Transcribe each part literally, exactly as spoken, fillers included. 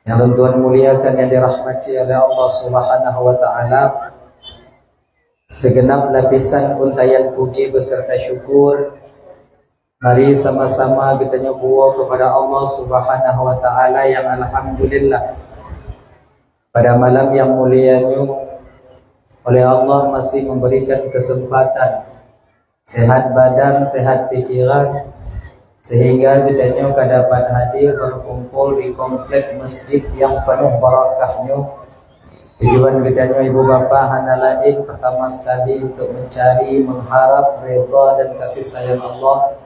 Nyang lôn tuan muliakan nyang dirahmati oleh Allah Subhanahu wa Ta'ala, sigeunab lapisan untayan puji beserta syukur mari sama-sama geutanyoe puwoe keupada Allah Subhanahu wa Ta'ala nyang alhamdulillah. Pada malam nyang mulia nyoe, oleh Allah masih memberikan kesempatan sehat badan, sehat pikiran, sehingga geutanyoe ka dapat hadir berkumpul di komplek masjid nyang penuh barakah nyoe. Tujuan geutanyoe ibu bapa hana laén pertama sekali untuk mencari, mengharap redha dan kasih sayang Allah.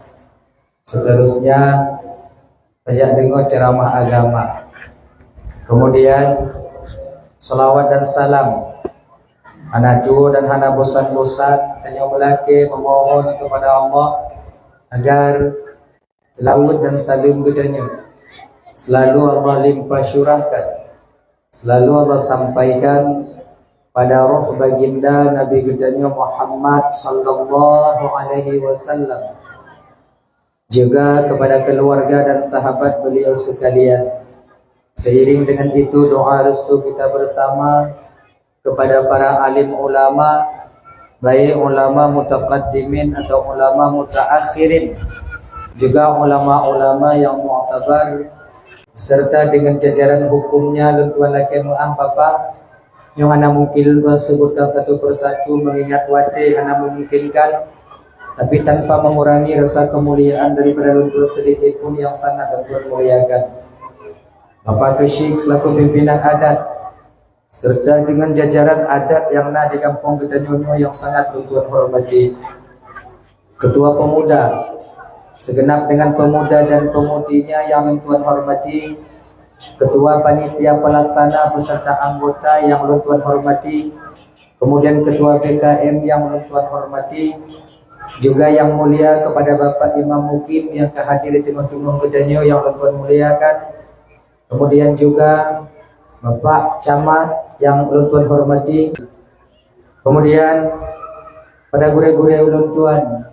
Seterusnya, tajak deungoe ceramah agama. Kemudian, selawat dan salam hana tuwo dan hana bosan-bosan tanyoe meulakée memohon kepada Allah agar selawat dan salam geutanyoe selalu Allah limpah curahkan, selalu Allah sampaikan pada roh baginda Nabi geutanyoe Muhammad sallallahu alaihi wasallam, juga kepada keluarga dan sahabat beliau sekalian. Seiring dengan itu, doa restu kita bersama kepada para alim ulama, baik ulama mutaqaddimin atau ulama mutaakhirin, juga ulama-ulama yang mu'tabar, serta dengan jajaran hukumnya. Lôn tuan lakée meu'ah Bapak, nyoe hana mungkin lôn sebutkan satu persatu mengingat watée hana memungkinkan, tapi tanpa mengurangi rasa kemuliaan daripada lôn tuan sedikit pun yang sangat lôn tuan muliakan. Bapak Keuchik selaku pimpinan adat, serta dengan jajaran adat yang na di gampông geutanyoe nyoe yang sangat lôn tuan hormati. Ketua Pemuda, segenap dengan pemuda dan pemudinya yang lôn tuan hormati, Ketua Panitia Pelaksana beserta anggota yang lôn tuan hormati, kemudian Ketua B K M yang lôn tuan hormati, juga yang mulia kepada Bapak Imam Mukim yang ka hadir di teungoh-teungoh geutanyoe yang lôn tuan muliakan, kemudian juga Bapak Camat yang ulôn tuan hormati, kemudian pada gurée-gurée ulôn tuan,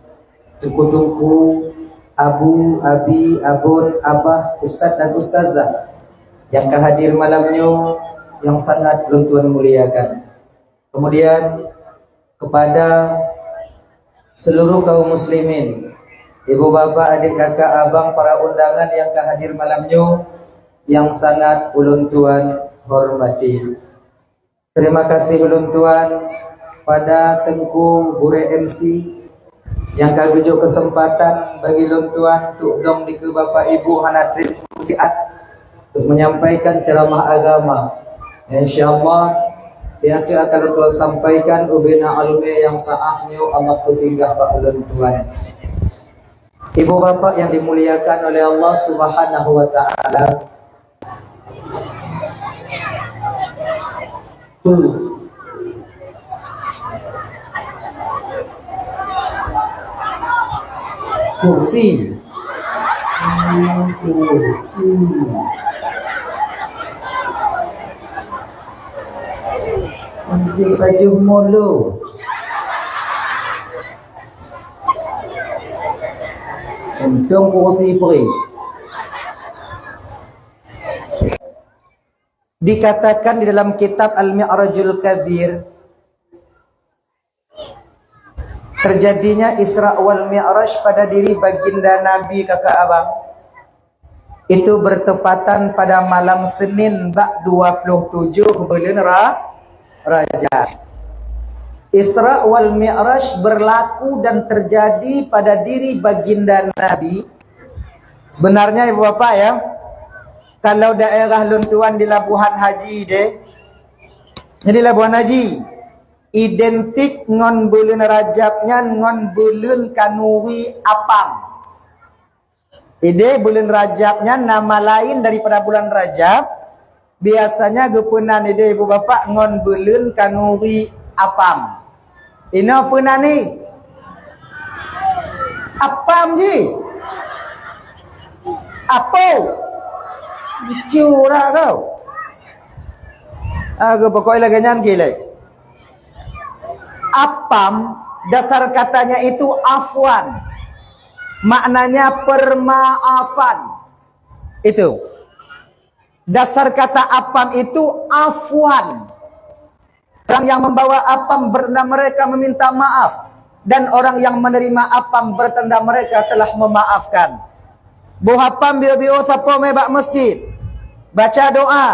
teungku-teungku, abu, abi, abon, abah, ustaz dan ustazah yang ka hadir malam nyoe yang sangat ulôn tuan muliakan. Kemudian kepada seluruh kaum muslimin, ibu bapak, adik kakak, abang, para undangan yang ka hadir malam nyoe yang sangat ulôn tuan hormati. Terima kasih ulôn tuan pada teungku gurée M C yang ka geujok kesempatan bagi lôn tuan untuk dong dikeue bapak ibu hana treb siat untuk menyampaikan ceramah agama. Insya Allah, tiap-tiap akan lôn tuan sampaikan ubena almé yang saah nyoe Allah peusinggah bak ulôn tuan. Ibu bapak yang dimuliakan oleh Allah Subhanahu wa Ta'ala, kursi. Kursi. Kursi pajuh mulu. Untông kursi peri. Dikatakan di dalam kitab Al-Mi'rajul Kabir, terjadinya Isra wal Mi'raj pada diri baginda Nabi kakak abang itu bertepatan pada malam Senin bak dua puluh tujuh buleuen Ra-, Rajab. Isra wal Mi'raj berlaku dan terjadi pada diri baginda Nabi. Sebenarnya ibu bapak ya, kalau daerah lôn tuan di Labuhan Haji deh, jadi Labuhan Haji identik ngon buleuen Rajab nyan ngon buleuen Kanuri Apam. Ideh buleuen Rajab nyan nama lain daripada bulan Rajab, biasanya geupeunan ideh ibu bapak ngon buleuen Kanuri Apam. Inoe peunan ni? Apam ji. Apo? Curah kau. Ah, pokok lagée nyan gilai. Apam, dasar katanya itu afwan. Maknanya permaafan. Itu. Dasar kata apam itu afwan. Orang yang membawa apam bertanda mereka meminta maaf, dan orang yang menerima apam bertanda mereka telah memaafkan. Boh apam bio-bio sapoe mé bak masjid. Baca doa,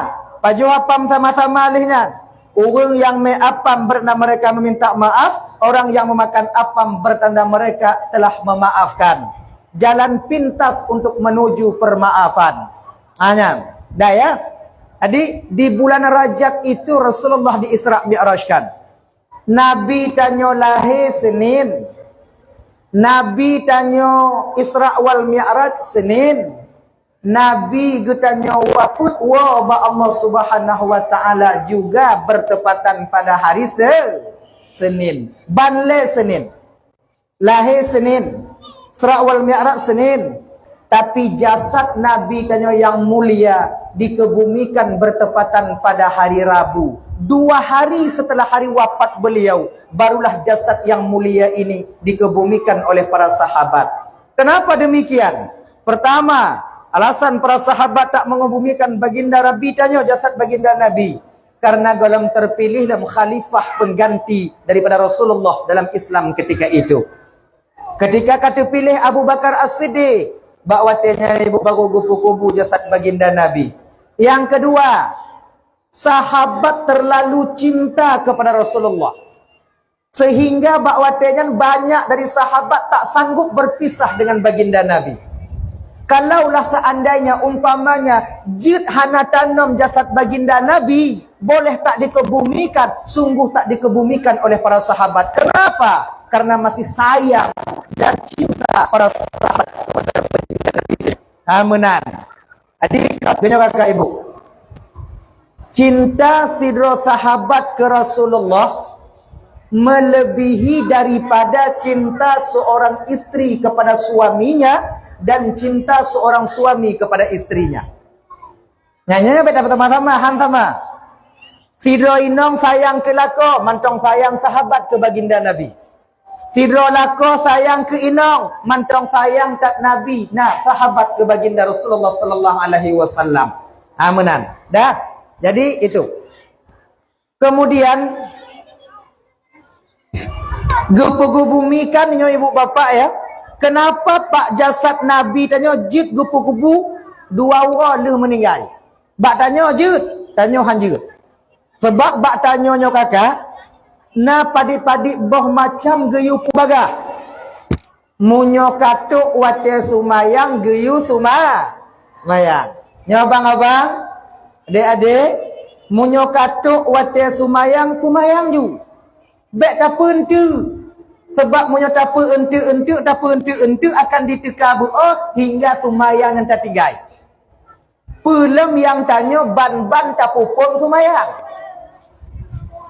pajoh apam sama-sama lheueh nyan. Ureuëng nyang mé apam bertanda mereka meminta maaf, orang yang memakan apam bertanda mereka telah memaafkan. Jalan pintas untuk menuju permaafan. Hanya, dah ya. Jadi di bulan Rajab itu Rasulullah di Isra Mi'rajkan. Nabi tanyoe lahé Senin. Nabi tanyoe Isra wal Mi'raj Senin. Nabi geutanyoe wafeuet woe bak Allah Subhanahu wa Ta'ala juga bertepatan pada hari Se-, Senin. Ban lé Senin. Lahé Senin. Isra wal Mi'raj Senin. Tapi jasad Nabi tanyoe nyang mulia dikebumikan bertepatan pada hari Rabu. Dua hari setelah hari wafat beliau, barulah jasad yang mulia ini dikebumikan oleh para sahabat. Kenapa demikian? Pertama, alasan para sahabat tak mengebumikan baginda Nabi tanyoe, jasad baginda Nabi, karena golom terpilih lom khalifah pengganti daripada Rasulullah dalam Islam ketika itu. Ketika ka teupiléh Abu Bakar As-Siddiq, bak watée nyan ibu baru geupeukubu jasad baginda Nabi. Yang kedua, sahabat terlalu cinta kepada Rasulullah. Sehingga bak watée nyan banyak dari sahabat tak sanggup berpisah dengan baginda Nabi. Kalaulah seandainya umpamanya jeuet hana tanom jasad baginda Nabi, boleh tak dikebumikan, sungguh tak dikebumikan oleh para sahabat. Kenapa? Karena masih sayang dan cinta para sahabat kepada baginda Nabi. Ha, meunan. Jadi, geutanyoe kakak ibu, cinta sidroe sahabat ke Rasulullah melebihi daripada cinta seorang istri kepada suaminya dan cinta seorang suami kepada istrinya. Nyan, nyan beda sama-sama, han sama. Sidroe inong sayang keu lakoe, mantong sayang sahabat keu baginda Nabi. Sidroe lakoe sayang keu inong, mantong sayang that Nabi, nah, sahabat keu baginda Rasulullah sallallahu alaihi wasallam. Ha, meunan. Dah. Jadi itu. Kemudian geupeugubumikan nyoe ibu bapak ya. Kenapa pak jasad Nabi tanyoe jeuet geupeugubu dua uroe lheueh meuninggai? Bak tanyoe jeuet, tanyoe han jeuet. Sebab bak tanyoe nyoe kakak, na padit-padit boh macam geuyue peubagah. Meunyoe ka trok watée sumayang geuyue suma-, sumayang. Nyoe abang-abang, adek-adek, meunyoe ka trok watée sumayang, sumayang ju. Bék tapeuenteuk. Sebab meunyoe tapeuenteuk-enteuk, tapeuenteuk-enteuk akan diteuka beuoh hingga sumayang nyan tatinggai. Peulom nyang tanyoe ban-ban tapupong sumayang.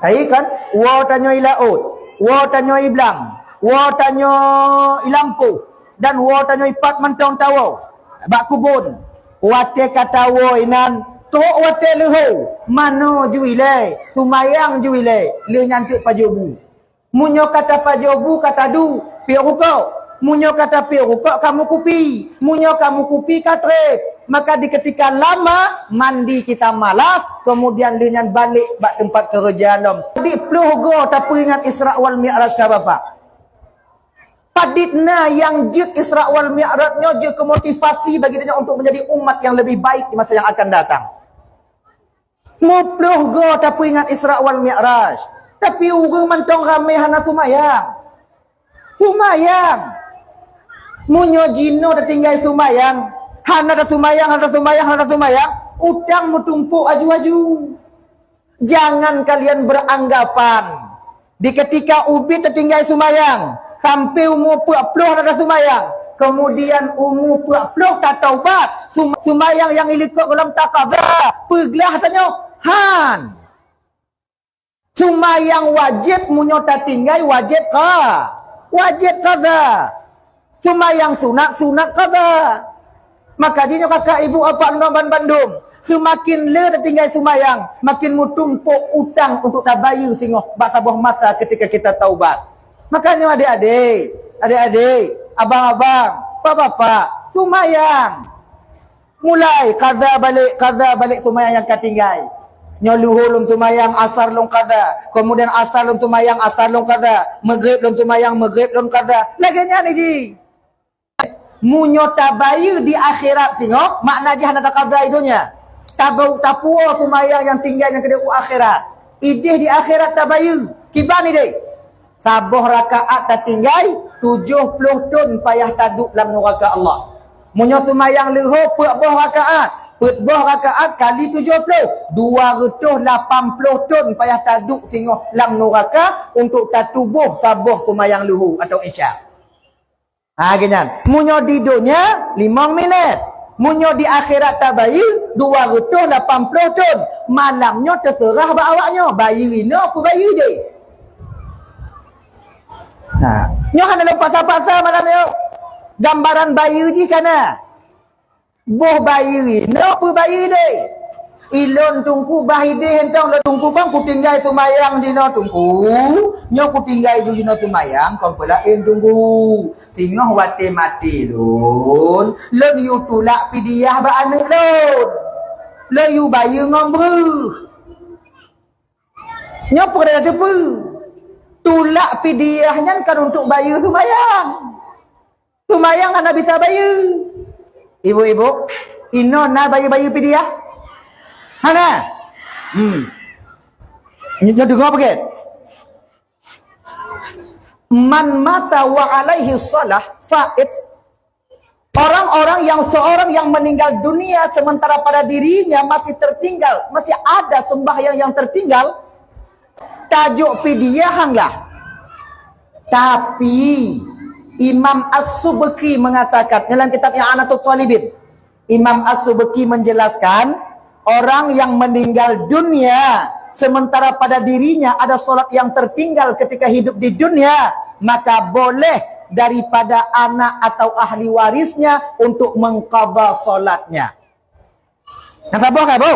Hai kan, woe tanyoe i laôt, woe tanyoe i blang, woe tanyoe i lampôh, dan woe tanyoe i pat mantong tawoe bak kubon. Watée ka tawoe inan, trok watée leuhô, manoe ju ilée, sumayang ju ilée, lheueh nyan teuk pajoh bu. Meunyoe ka tapajoh bu ka tadu, piôh rukok. Meunyoe ka tapiôh rukok ka meukupi. Meunyoe ka meukupi ka trép. Maka di ketika lama mandi kita malas, kemudian lheueh nyan balek bak teumpat keureuja lom. Di ploh goe tapeuingat Isra wal Mi'raj ka Bapak. Padit na nyang jeuet Isra wal Mi'raj nyoe jeuet keu motivasi bagi tanyoe untuk menjadi umat yang lebih baik di masa yang akan datang. Muploh goe tapeuingat Isra wal Mi'raj, tapi ureuëng mantong ramé hana sumayang. Sumayang! Meunyoe jinoe tatinggai sumayang, hana tasumayang, hana tasumayang, hana tasumayang, utang meutumpok aju-aju. Jangan kalian beranggapan di ketika ubit tatinggai sumayang, sampai umu peuet ploh na tasumayang, kemudian umu peuet ploh tataubat, sum-, sumayang nyang ilikot gohlom takaza, peuglah tanyoe, han. Sumayang wajéb meunyoe tatinggai wajéb ka, wajéb kaza. Seumayang sunat, sunat qadha. Maka jih nyoe kakak ibu apak lôn ban bandum, seumaken le tatinggai seumayang, maken meutumpok utang untuk tabayeue singoh bak saboh masa ketika kita taubat. Maka nyoe adek-adek, adek-adek, abang-abang, bapak-bapak, seumayang. Mulai qadha balik, qadha balik seumayang nyang ka tinggai. Nyoe luhô lôn seumayang, asar lôn qadha. Kemudian asar lôn seumayang, asar lôn qadha. Maghrib lôn seumayang, maghrib lôn qadha. Lagèe nyan jih. Meunyoe tabayeue di akhirat singoh, makna jih hana taqadha di donya. Tabau tapuwoe seumayang nyang tinggai nyang keudeh u akhirat. Ideh di akhirat tabayeue. Kiban ideh. Saboh rakaat tatinggai, tujoh ploh thon payah taduek lam nuraka Allah. Meunyoe seumayang leuhô peuet boh rakaat, peuet boh rakaat kali tujoh ploh, dua reutôh lapan ploh thon payah taduek singoh lam nuraka untuk tatuboh saboh seumayang leuhô atau isya. Ha, geuh nyan. Meunyoe di donya, limong minét. Meunyoe di akhirat tabayeue, dua reutôh lapan ploh thon. Malam nyoe teuseurah bak awak nyoe, bayeue inoe peubayeue deh. Ha, nyoe hana lôn paksa-paksa malam nyoe. Gambaran bayeue jih ka na. Boh bayeue inoe peubayeue deh. Ilôn Teungku bah ideh entong lôn Teungku kon kutinggai seumayang jinoe Teungku. Nyoe kutinggai jinoe seumayang kon peulaén Teungku. Singoh watèe maté lôn, lôn yue tulak pidiah bak aneuk lôn. Lôn yue bayeue ngon breuh. Nyoe peue keuneuk tateupeue? Tulak pidiah nyan kan untuk bayeue seumayang. Seumayang hana bisa bayeue. Ibu-ibu, inoe na bayeue-bayeue pidiah? Hana? Hmm. Nyoe deungoe peugét. Man mata wa alaihi shalah fa'it. Orang-orang yang, seorang yang meninggal dunia sementara pada dirinya masih tertinggal, masih ada sembahyang yang tertinggal, tajok pidiah han glah. Tapi Imam As-Subki mengatakan dalam kitab I'anatut Talibin, Imam As-Subki menjelaskan, orang yang meninggal dunia sementara pada dirinya ada salat yang tertinggal ketika hidup di dunia, maka boleh daripada anak atau ahli warisnya untuk mengqadha salatnya. Nyang saboh ka, Bu?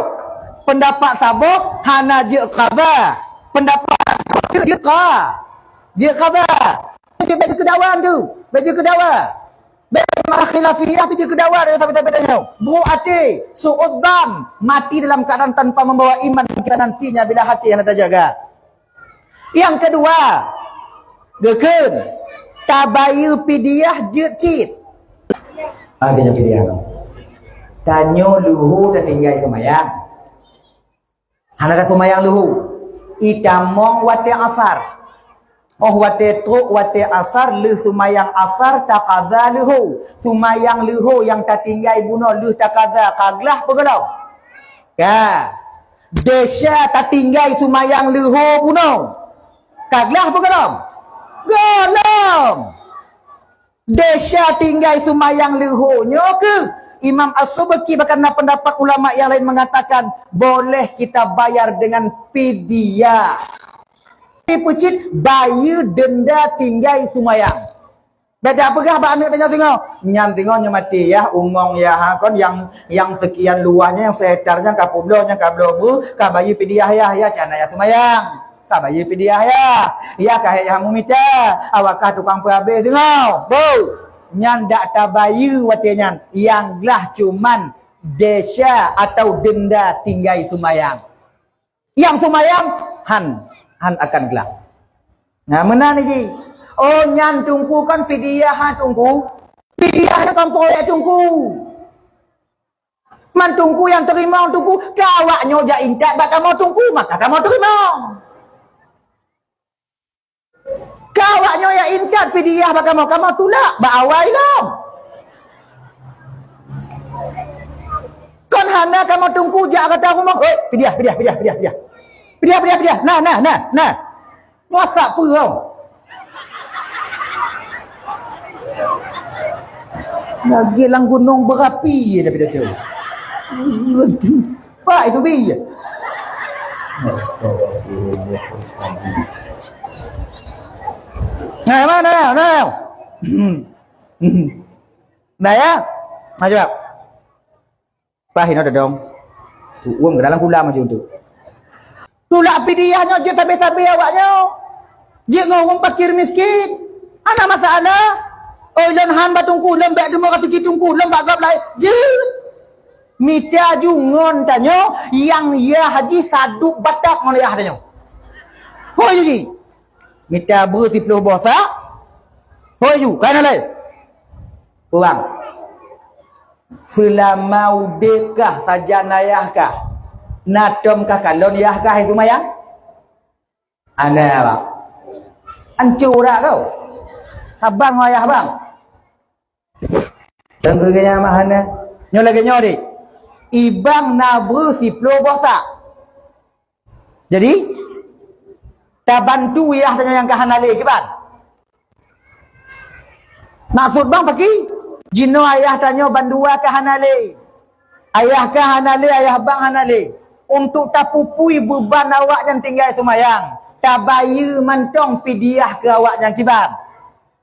Pendapat saboh hana jeuet qadha. Pendapat jeuet qa-, jeuet qadha. Bèk jeuet keu dawa tu. Bèk jeuet keu dawa. Bèk masalah khilafiyah, bèk jeuet keu dawa, sabe-sabe tanyoe. Buruk até, su'udzan, mati dalam keadaan tanpa membawa iman kita nantinya bila hati hana tajaga. Nyang keudua, geukheun, tabayeue pidiah jeuet cit. Ah, geunyan pidiah. Tanyoe leuhô tatinggai seumayang. Hana taseumayang leuhô. Itamong watèe asar. Óh watèe trok watèe asar, lheueh seumayang asar taqadha leuhô. Seumayang leuhô nyang tatinggai bunoe lheueh taqadha ka glah peugolom. Ka. Desya tatinggai seumayang leuhô bunoe. Ka glah peugolom. Golom. Desya tinggai seumayang leuhô nyoe keuh. Imam As-Subki bahkan na pendapat ulama yang lain mengatakan boleh kita bayar dengan pidyah. Tapi peucit bayeue denda tinggai seumayang. Beda peugah bak aneuk tanyoe singoh. Nyan singoh nyoe maté yah, umong yah, ha, kon nyang, nyang sekian luwah nyan, nyang sehektar nyan ka peubloe, nyan ka bloe bu, ka bayeue pidyah yah, yah cana yah seumayang. Ka bayeue pidyah yah. Yah ka hék yah meumita. Awak kah tukang peuhabéh deungoe. Beu. Nyan dak tabayeue watée nyan. Nyang glah cuman desya atau denda tinggai seumayang. Nyang seumayang han, han akan glah. Nah, meunan ji. Oh, nyan teungku kan pidyah ha teungku. Pidyah nyan kan proyek teungku. Man teungku nyang teurimong teungku, ka awak nyoe jak intat bak kamoe teungku, maka kamoe teurimong. Ka awak nyoe jak intat pidyah bak kamoe, kamoe tulak bak awai lom. Kon hana kamoe teungku jak gata rumoh, "Hoi, pidyah, pidyah, pidyah, pidyah, pidyah. Pidyah, pidyah, pidyah. Nah, nah, nah, nah." Masak peue hom? Lagèe lam gunong berapi tapi dah tu. Pak itu bi. Astagfirullahaladzim. Nah, mana, nah. Nah ya. Macam apa? Pah inoe tadong. Tu'uem keu dalam kulam aju tu. Tulak pidyah nyoe jeuet sabe-sabe awak nyoe. Jeuet ngon ureueng fakir miskin. Hana masalah. Oi, lôn han bak teungku, lôn bèk teurimong raseuki teungku, lôn bak gob laén. Jeuet. Mita ju ngon tanyoe nyang yah jih sadub batat ngon yah tanyoe. Hôi ju jih. Mita breuh siploh boh sak. Hôi ju, ka na lé. Urang. Seulama udeb kah sajan ayah kah, na tom kah kalon yah kah hai seumayang? Hana, bang. Ancô urat kau. Abang ngon ayah bang. Tenggeureunya mah hana. Nyoe lagèe nyoe deh. Ibang na breuh siploh boh sak. Jadi, tabantu yah tanyoe nyang ka hana lé kiban. Maksud bang paki? Jinoe ayah tanyoe bandua ka hana lé. Ayah ka hana lé, ayah bang hana lé. Untuk tapupui beuban awak nyang tinggai seumayang, tabayeue mantong pidiah keu awak nyang kiban.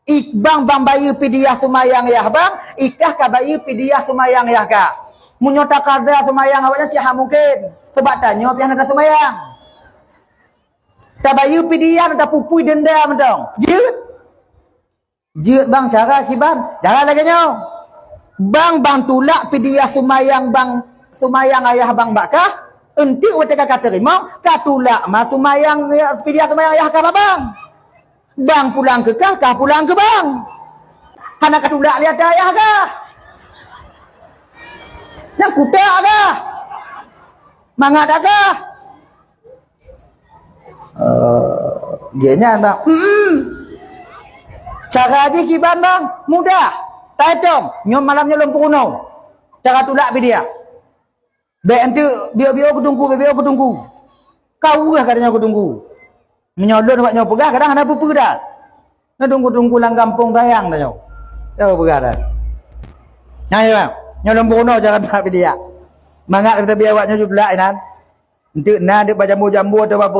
Ibang, bang bayeue pidiah seumayang yah bang, ikah ka bayeue pidiah seumayang yah kah. Meunyoe takaza seumayang awak nyan cit hana mungken, seubab tanyoe pih hana taseumayang. Tabayeue pidiah, tapupui deunda mantong. Jeuet? Jeuet bang, cara kiban. Cara lagèe nyoe. Bang, bang tulak pidiah seumayang bang, seumayang ayah bang bak kah, eunteuk watèe ka kateurimong, ka tulak ma seumayang, pidiah seumayang ayah kah bak bang. Bang pulang keu kah, kah pulang keu bang. Hana katulak lé ata ayah kah. Nyang kutak kah. Mangat ata kah. Eh, dia nyan bang. Hmm. Cara jih kiban bang, mudah. Taetong, nyoe malam nyoe lôn peurunoe. Cara tulak pidiah. Bèk eunteuk biôh-biôh keu teungku, biôh-biôh keu teungku. Ka weueh katanya keu teungku. Meunyoe lôn awak nyoe peugah, kadang hana peue-peue dah. Na teungku-teungku lam gampông sayang tanyoe. Nyoe peugah dah. Nah, ya, nyoe lôn peurunoe cara pidiah. Mangat kata biar awak nyoe jeuet lak inan. Eunteuk na deuek bak jambo-jambo atau bak